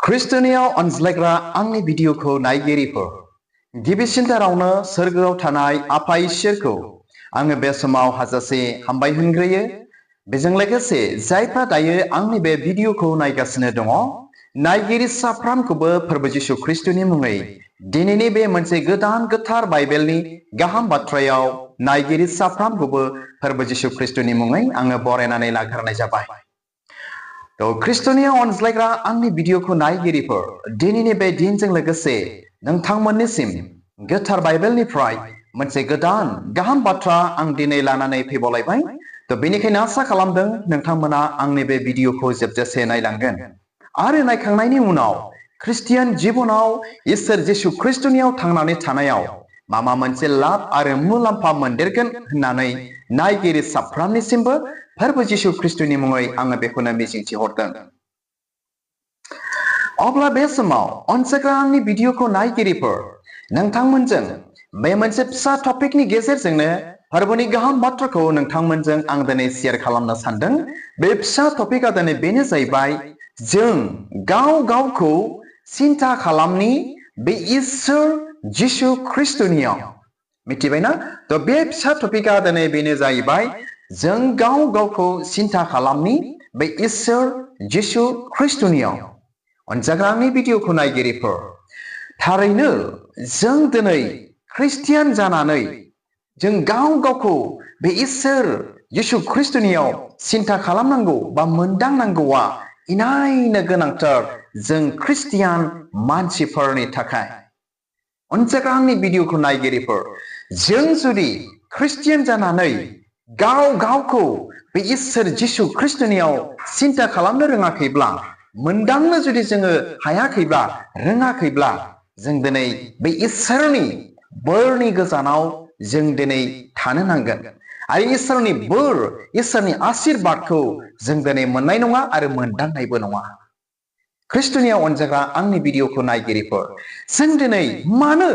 ख्रिस्टनियाव अनज्लायग्रा आंनि भिडिअखौ नायगिरिफोर गिबिसिनथारावनो सोरगोआव थानाय आफा इसोरखौ आङो बे समाव हाजासे हामबाय होनग्रोयो। बेजों लोगोसे जायफ्रा दायो आंनि बे भिडिअखौ नायगासिनो दङ नायगिरि साफ्रामखौबो फोरबो जिसु ख्रिस्टनि मुङै दिनैनि बे मोनसे गोदान गोथार बाइबेलनि गाहाम बाथ्रायाव नायगिरि साफ्रामखौबो फोरबो जिसु ख्रिस्टनि मुङै आङो बरायनानै लाग्रोनाय जाबाय। तो ख्रिस्टनियाव अनज्लायग्रा आंनि भिडिअखौ नायगिरिफोर दिनैनि बे दिनजों लोगोसे नोंथांमोननिसिम गोथार बाइबेलनिफ्राय मोनसे गोदान गाहाम बाथ्रा आं दिनै लानानै फैबावलायबाय। तो बेनिखायनो आसा खालामदों नोंथांमोना आंनि बे भिडिअखौ जोबजासे नायलांगोन आरो नायखांनायनि उनाव ख्रिस्टियान जिबनाव इसोर जिसु ख्रिस्टनियाव थांनानै थानायाव माबा मोनसे लाब आरो मुलाम्फा मोनदेरगोन होननानै नायगिरि साफ्रामनिसिमबो फोरबो जिसु ख्रिस्टनि मुङै आङो बेखौनो मिजिंथिहरदों। अब्ला बे समाव अनसायग्रा आंनि भिडिअखौ नायगिरिफोर नोंथांमोनजों बे मोनसे फिसा टपिकनि गेजेरजोंनो फोरबोनि गाहाम बाथ्राखौ नोंथांमोनजों आं दिनै शेयार खालामनो सानदों। बे फिसा टपिकआ दिनै बेनो जाहैबाय जों गाव गावखौ सिन्था खालामनि बे इसोर जिसु ख्रिस्टनियाव। मिथिबायना? तो बे फिसा टपिकआ दिनै बेनो जाहैबाय जों गाव गावखौ सिन्था खालामनि बे इसोर जिसु ख्रिस्टनियाव। अनजाग्रा आंनि भिडिअखौ नायगिरिफोर थारैनो जों दिनै ख्रिस्टियान जानानै जों गाव गावखौ बे इसोर जिसु ख्रिस्टनियाव सिन्था खालामनांगौ बा मोनदांनांगौआ इनायनो गोनांथार जों ख्रिस्टियान मानसिफोरनि थाखाय। अनजाग्रा आंनि भिडिअखौ नायगिरिफोर जों जुदि ख्रिस्टियान जानानै गाव गावखौ बे इसोर जिसु ख्रिस्टनियाव सिन्था खालामनो रोङाखैब्ला मोनदांनो जुदि जोङो हायाखैब्ला रोङाखैब्ला जों दिनै बे इसोरनि बोरनि गोजानाव जों दिनै थानो नांगोन आरो इसोरनि बोर इसोरनि आशीर्बादखौ जों दिनै मोननाय नङा आरो मोनदांनायबो नङा। ख्रिस्टनियाव अनजाग्रा आंनि भिडिअखौ नायगिरिफोर जों दिनै मानो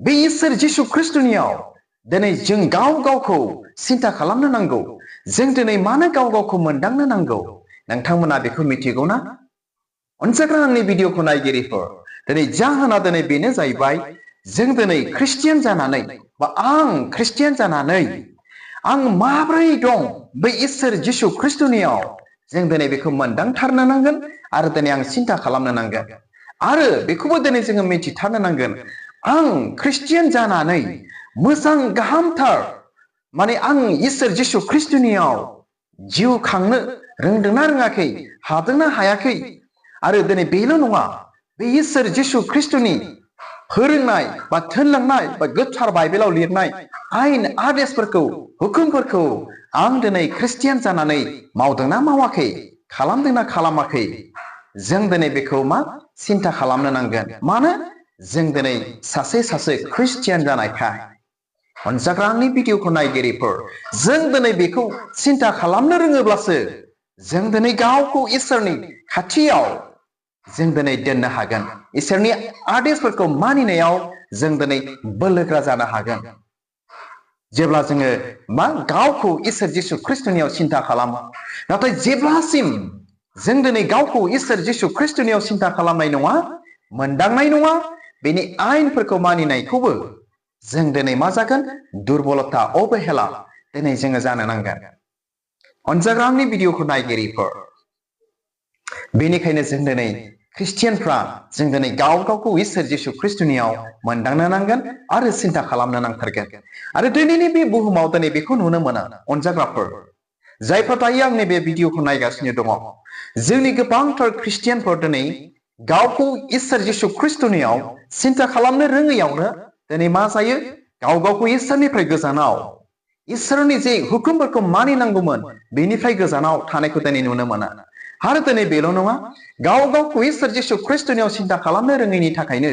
बे इसोर जिसु ख्रिस्टनियाव दिनै जों गाव गावखौ सिन्था खालामनो नांगौ, जों दिनै मानो गाव गावखौ मोनदांनो नांगौ नोंथांमोना बेखौ मिथिगौ ना? अनजाग्रा आंनि भिडिअखौ नायगिरिफोर दिनै जाहोना दिनै बेनो जाहैबाय जों दिनै ख्रिस्टियान जानानै बा आं ख्रिस्टियान जानानै आं माब्रै दं बै इसोर जिसु ख्रिस्टनियाव जों दिनै बेखौ मोनदांथारनो नांगोन आरो दिनै आं सिन्था खालामनो नांगोन आरो बेखौबो दिनै जोङो मिथिथारनो नांगोन आं ख्रिस्टियान जानानै मोजां गाहामथार माने आं इसोर जिसु ख्रिस्टनियाव जिउ खांनो रोंदोंना रोङाखै, हादोंना हायाखै आरो दिनै बेल' नङा बे इसोर जिसु ख्रिस्टनि फोरोंनाय बा थोनलांनाय बा गोथार बाइबेलाव लिरनाय आयेन आदेशफोरखौ हुकुमफोरखौ आं दिनै ख्रिस्टियान जानानै मावदोंना मावाखै, खालामदोंना खालामाखै जों दिनै बेखौ मा सिन्था खालामनो नांगोन। मानो? जों दिनै सासे ख्रिस्टियान जानायखाय। अनजाग्रा आंनि भिडिअखौ नायगिरिफोर जों दिनै बेखौ सिन्था खालामनो रोङोब्लासो जों दिनै गावखौ इसोरनि खाथियाव जों दिनै दोननो हागोन, इसोरनि आदेशफोरखौ मानिनायाव जों दिनै बोलोग्रा जानो हागोन। जेब्ला जोङो मा गावखौ इसोर जिसु ख्रिस्टनियाव सिन्था खालामो, नाथाय जेब्लासिम जों दिनै गावखौ इसोर जिसु ख्रिस्टनियाव सिन्था खालामनाय नङा, मोनदांनाय नङा, बेनि आयेनफोरखौ मानिनायखौबो जों दिनै मा जागोन दुर्बलता अबहेला दिनै जोङो जानो नांगोन। अनजाग्रा आंनि भिडिअखौ नायगिरिफोर बेनिखायनो जों दिनै ख्रिस्टियानफ्रा जों दिनै गाव गावखौ इसोर जिसु ख्रिस्टनियाव मोनदांनो नांगोन आरो सिन्था खालामनो नांथारगोन। आरो दिनैनि बे बुहुमाव दिनै बेखौ नुनो मोनो अनजाग्राफोर जायफ्रा दायो आंनि बे भिडिअखौ नायगासिनो दङ जोंनि गोबांथार ख्रिस्टियानफोर दिनै गावखौ इसोर जिसु ख्रिस्टनियाव सिन्था खालामनो रोङैयावनो दिनै मा जायो गाव गावखौ इसोरनिफ्राय गोजानाव इसोरनि जे हुकुमफोरखौ मानिनांगौमोन बेनिफ्राय गोजानाव थानायखौ दिनै नुनो मोनो। आरो दिनै बेल' नङा गाव गावखौ इसोर जिसु ख्रिस्टनियाव सिन्था खालामनो रोङैनि थाखायनो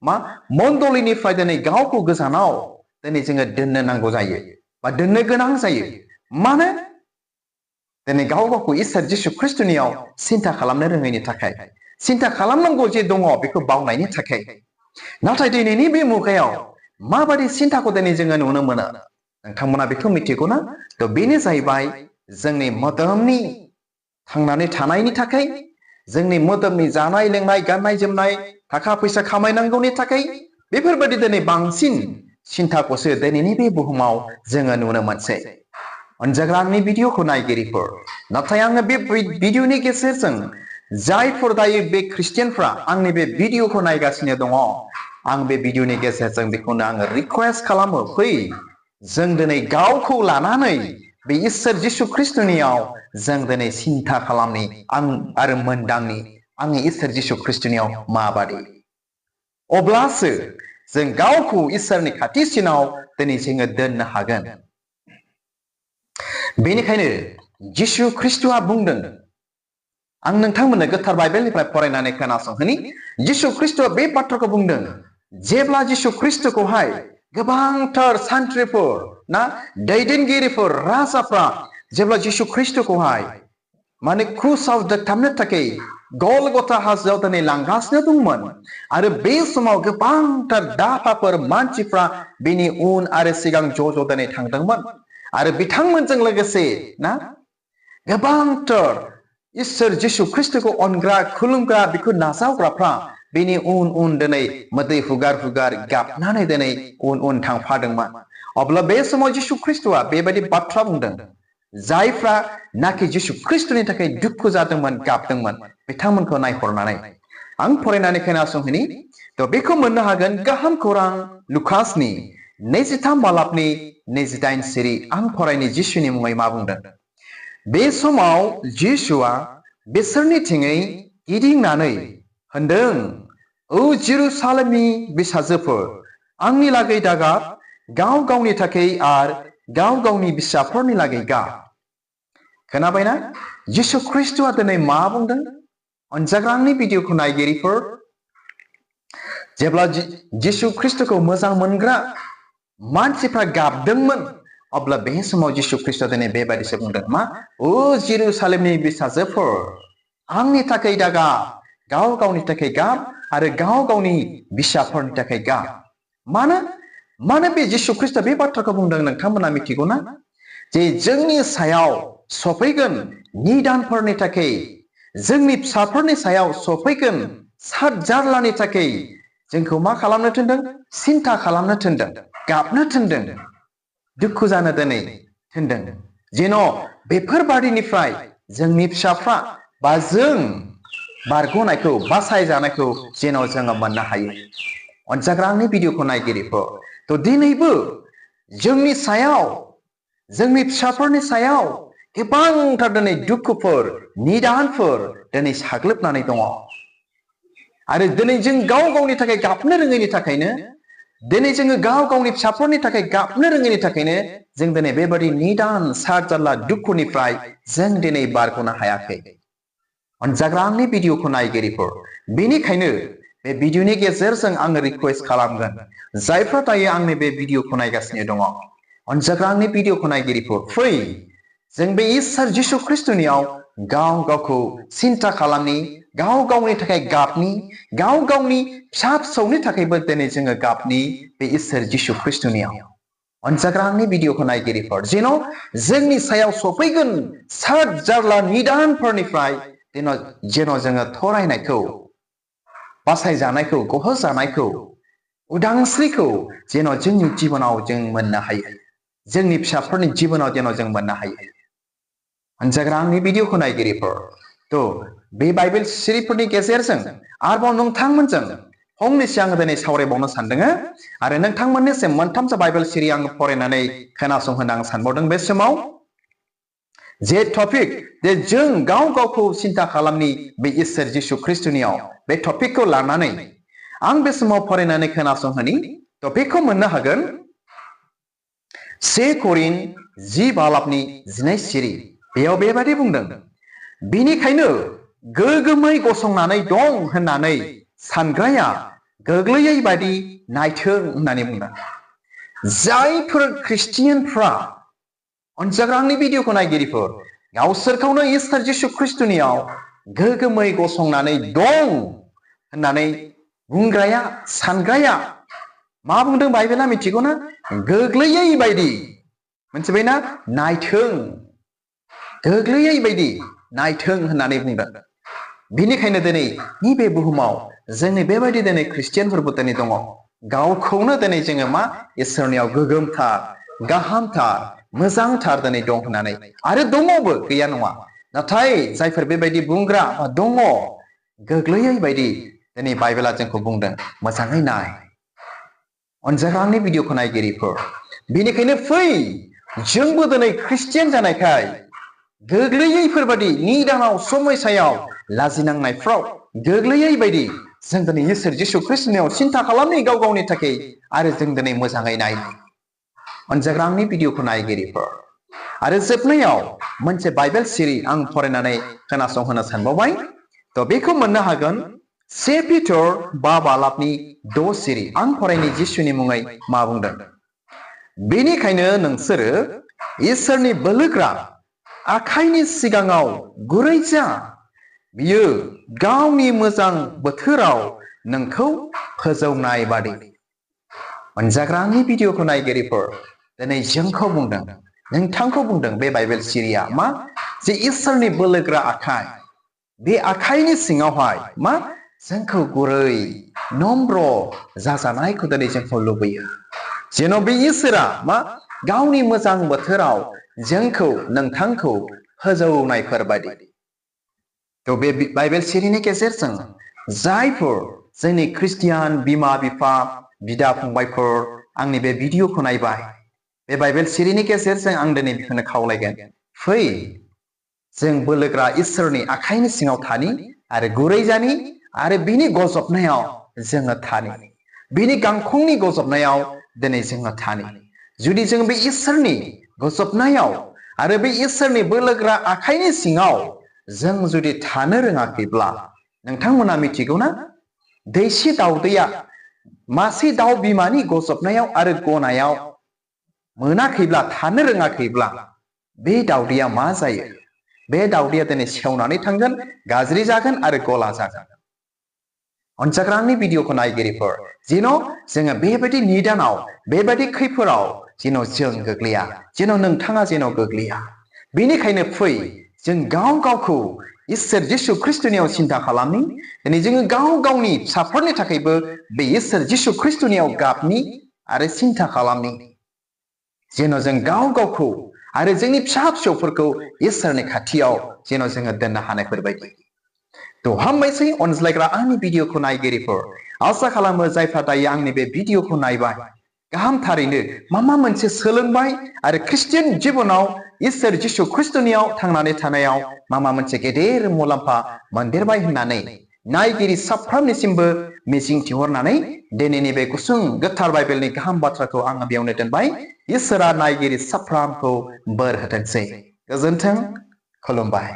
मा मण्डलिनिफ्राय दिनै गावखौ गोजानाव दिनै जोङो दोननो नांगौ जायो बा दोननो गोनां जायो। मानो? दिनै गाव गावखौ इसोर जिसु ख्रिस्टनियाव सिन्था खालामनो रोङैनि थाखाय, सिन्था खालामनांगौ जे दङ बेखौ बावनायनि थाखाय। नाथाय दिनैनि बे मुगायाव माबादि सिन्ताखौ दिनै जोङो नुनो मोनो नोंथांमोना बेखौ मिथिगौ ना? तो बेनो जाहैबाय जोंनि मोदोमनि थांनानै थानायनि थाखाय जोंनि मोदोमनि जानाय लोंनाय गाननाय जोमनाय थाखा फैसा खामायनांगौनि थाखाय बेफोरबायदि दिनै बांसिन सिन्ताखौसो दिनैनि बे बुहुमाव जोङो नुनो मोनसै अनजाग्रा आंनि भिडिअखौ नायगिरिफोर नाथाय आङो बे भिडिअनि गेजेरजों जायफोर दायो बे ख्रिस्टियानफ्रा आंनि बे भिडिअखौ नायगासिनो दङ आं बे भिडिअनि गेजेरजों बेखौनो आङो रिक्वेस्ट खालामो फै जों दिनै गावखौ लानानै बे इसोर जिसु ख्रिस्टनियाव जों दिनै सिन्ता खालामनि आं आरो मोनदांनि आंनि इसोर जिसु ख्रिस्टनियाव माबादि अब्लासो जों गावखौ इसोरनि खाथिसिनाव दिनै जोङो दोननो हागोन बेनिखायनो जिसु ख्रिस्टआ बुंदों आं नोंथांमोननो गोथार बाइबेलनिफ्राय फरायनानै खोनासंहोनि जिसु ख्रिस्टआ बे बाथ्राखौ बुंदों जेब्ला जिसु ख्रिस्टखौहाय गोबांथार सान्थ्रिफोर ना दैदेनगिरिफोर राजाफ्रा जेब्ला जिसु ख्रिस्टखौहाय माने क्रुसाव दोगथाबनो थाखाय गलगथा हाजोआव दिनै लांगासिनो दंमोन आरो बे समाव गोबांथार दाफाफोर मानसिफ्रा बेनि उन आरो सिगां ज' दिनै थांदोंमोन आरो बिथांमोनजों लोगोसे ना गोबांथार इसोर जिसु ख्रिस्टखौ अनग्रा खुलुमग्रा बेखौ नाजावग्राफ्रा बेनि उन दिनै मोदै हुगार गाबनानै दिनै उन थांफादोंमोन अब्ला बे समाव जिसु ख्रिस्टआ बेबायदि बाथ्रा बुंदों जायफ्रा नाखि जिसु ख्रिस्टनि थाखाय दुखु जादोंमोन गाबदोंमोन बिथांमोनखौ नायहरनानै आं फरायनानै खोनासंहोनि थ' बेखौ मोननो हागोन गाहाम खौरां लुकासनि 23 बालाबनि 28 सिरि आं फरायनि जिसुनि मुङै मा बुंदों बे समाव जिसुआ बिसोरनिथिङै गिदिंनानै होनदों औ जेरुसालेमनि बिसाजोफोर आंनि लागै दागाब गाव गावनि थाखाय आरो गाव गावनि बिसाफोरनि लागै गाब खोनाबायना जिसु ख्रिस्टआ दिनै मा बुंदों अनजाग्रा आंनि भिडिअखौ नायगिरिफोर जेब्ला जिसु ख्रिस्टखौ मोजां मोनग्रा मानसिफ्रा गाबदोंमोन अब्ला बे समाव जिसु ख्रिस्टआ दिनै बेबायदिसो बुंदों मा ओ जेरुसालेमनि बिसाजोफोर आंनि थाखाय दागाब गाव गावनि थाखाय गाब आरो गाव गावनि बिसाफोरनि थाखाय गाब मानो बे जिसु ख्रिस्टआ बे बाथ्राखौ बुंदों नोंथांमोना मिथिगौना जे जोंनि सायाव सफैगोन निदानफोरनि थाखाय जोंनि फिसाफोरनि सायाव सफैगोन सात जारलानि थाखाय जोंखौ मा खालामनो थिनदों सिन्ता खालामनो थिनदों गाबनो थिनदों दुखु जानो दिनै थिनदों जेन' बेफोरबादिनिफ्राय जोंनि फिसाफ्रा बा जों बारग'नायखौ बासायजानायखौ जेन' जोङो मोननो हायो अनजाग्रा आंनि भिडिअखौ नायगिरिफोर थ' दिनैबो जोंनि सायाव जोंनि फिसाफोरनि सायाव गोबांथार दिनै दुखुफोर निदानफोर दिनै साग्लोबनानै दङ आरो दिनै जों गाव गावनि थाखाय गाबनो रोङैनि थाखायनो दिनै जोङो गाव गावनि फिसाफोरनि थाखाय गाबनो रोङैनि थाखायनो जों दिनै बेबादि निदान सात जारला दुखुनिफ्राय जों दिनै बारग'नो हायाखै अनजाग्रा आंनि भिडिअखौ नायगिरिफोर बेनिखायनो बे भिडिअनि गेजेरजों आङो रिक्वेस्ट खालामगोन जायफ्रा दायो आंनि बे भिडिअखौ नायगासिनो दङ अनजाग्रा आंनि भिडिअखौ नायगिरिफोर फै जों बे इसोर जिसु ख्रिस्टनियाव गाव गावखौ सिन्ता खालामनि गाव गावनि थाखाय गाबनि गाव गावनि फिसा फिसौनि थाखायबो दिनै जोङो गाबनि बे इसोर जिसु ख्रिस्टनियाव अनजाग्रा आंनि भिडिअखौ नायगिरिफोर जेन' जोंनि सायाव सफैगोन सात जारला निदानफोरनिफ्राय जेन' जोङो थरायनायखौ बासायजानायखौ गहोजानायखौ उदांस्रिखौ जेन' जोंनि जिबनाव जों मोननो हायो जोंनि फिसाफोरनि जिबनाव जेन' जों मोननो हायो अनजाग्रा आंनि भिडिअखौ नायगिरिफोर थ' बे बाइबेल सिरिफोरनि गेजेरजों आरोबाव नोंथांमोनजों फंनैसो आङो दिनै सावरायबावनो सानदों आरो नोंथांमोननिसिम मोनथामसो बाइबेल सिरि आङो फरायनानै खोनासंहोनो आं सानबावदों बे समाव जे टपिक जे जों गाव गावखौ सिन्ता खालामनि बे इसोर जिसु ख्रिस्टनियाव बे टपिकखौ लानानै आं बे समाव फरायनानै खोनासंहोनि टपिकखौ मोननो हागोन 1 करिन 10 बालाबनि 12 सिरि बेयाव बेबादि बुंदों बेनिखायनो गोगोमै गसंनानै दं होननानै सानग्राया गोग्लैयै बायदि नायथों होननानै बुंदों जायफोर ख्रिस्टियानफ्रा अनजाग्रा आंनि भिडिअखौ नायगिरिफोर गावसोरखौनो इसोर जिसु ख्रिस्टनियाव गोगोमै गसंनानै दं होननानै बुंग्राया सानग्राया मा बुंदों बाइबेला मिथिगौना गोग्लैयै बायदि मोनथिबायना नायथों गोग्लैयै बायदि नायथों होननानै बुंदों बिनिखायनो दिनै नैबे बुहुमाव जोंनि बेबायदि दिनै ख्रिस्टियानफोरबो दिनै दङ गावखौनो दिनै जोङो मा इसोरनियाव गोगोमथार गाहामथार मोजांथार दिनै दं होननानै आरो दङबो गैया नङा नाथाय जायफोर बेबायदि बुंग्रा दङ गोग्लैयै बायदि दिनै बाइबेला जोंखौ बुंदों मोजाङै नाय अनजाग्रा आंनि भिडिअखौ नायगिरिफोर बेनिखायनो फै जोंबो दिनै ख्रिस्टियान जानायखाय गोग्लैयैफोरबादि निदानाव समयसायाव लाजिनांनायफ्राव गोग्लैयै बायदि जों दिनै इसोर जिसु ख्रिस्टनियाव सिन्था खालामनि गाव गावनि थाखाय आरो जों दिनै मोजाङै नाय अनजाग्रा आंनि भिडिअखौ नायगिरिफोर आरो जोबनायाव मोनसे बाइबेल सिरि आं फरायनानै खोनासंहोनो सानबावबाय थ' बेखौ मोननो हागोन 1 पिटर 5 बालाबनि 6 सिरि आं फरायनि जिसुनि मुङै मा बुंदों बेनिखायनो नोंसोरो इसोरनि बोलोग्रा आखाइनि सिगाङाव गुरै जा बियो गावनि मोजां बोथोराव नोंखौ फोजौनाय बादि अनजाग्रा आंनि भिडिअखौ नायगिरिफोर दिनै जोंखौ बुंदों नोंथांखौ बुंदों बे बाइबेल सिरिया मा जे इसोरनि बोलोग्रा आखाइ बे आखाइनि सिङावहाय मा जोंखौ गुरै नम्र जाजानायखौ दिनै जोंखौ लुबैयो जेन' बे इसोरा मा गावनि मोजां बोथोराव जोंखौ नोंथांखौ फोजौनायफोर बायदि थ' बे बाइबेल सिरिनि गेजेरजों जायफोर जोंनि ख्रिस्टियान बिमा बिफा बिदा फंबायफोर आंनि बे भिडिअखौ नायबाय बे बाइबेल सिरिनि गेजेरजों आं दिनै बेखौनो खावलायगोन फै जों बोलोग्रा इसोरनि आखाइनि सिङाव थानि आरो गुरै जानि आरो बिनि गजबनायाव जोङो थानि बिनि गांखंनि गजबनायाव दिनै जोङो थानि जुदि जों बे इसोरनि गजबनायाव आरो बे इसोरनि बोलोग्रा आखाइनि सिङाव जों जुदि थानो रोङाखैब्ला नोंथांमोना मिथिगौ ना दैसे दाउदैया मासे दाउ बिमानि गजबनायाव आरो गनायाव मोनाखैब्ला थानो रोङाखैब्ला बे दाउदैया मा जायो बे दाउदैया दिनै सेवनानै थांगोन गाज्रि जागोन आरो गला जागोन अनजाग्रा आंनि भिडिअखौ नायगिरिफोर जेन' जोङो बेबायदि निदानाव बेबायदि खैफोदाव जेन' जों गोग्लैया जेन' नोंथाङा जेन' गोग्लैया बेनिखायनो फै जों गाव गावखौ इसोर जिसु ख्रिस्टनियाव सिन्था खालामनि दिनै जोङो गाव गावनि फिसाफोरनि थाखायबो बे इसोर जिसु ख्रिस्टनियाव गाबनि आरो सिन्था खालामनि जेन' जों गाव गावखौ आरो जोंनि फिसा फिसौफोरखौ इसोरनि खाथियाव जेन' जोङो दोननो हानायफोरबायदि थ' हामबायसै अनज्लायग्रा आंनि भिडिअखौ नायगिरिफोर आसा खालामो जायफ्रा दायो आंनि बे भिडिअखौ नायबाय गाहामथारैनो मा मोनसे सोलोंबाय आरो ख्रिस्टियान जिबनाव इसोर जिसु ख्रिस्टनियाव थांनानै थानायाव मा मोनसे गेदेर मुलाम्फा मोनदेरबाय होननानै नायगिरि साफ्रोमनिसिमबो मिजिं थिहरनानै दिनैनि बे गुसुं गोथार बाइबेलनि गाहाम बाथ्राखौ आङो बेयावनो दोनबाय इसोरा नायगिरि साफ्रोमखौ बोर होथोंसै गोजोन्थों खुलुमबाय।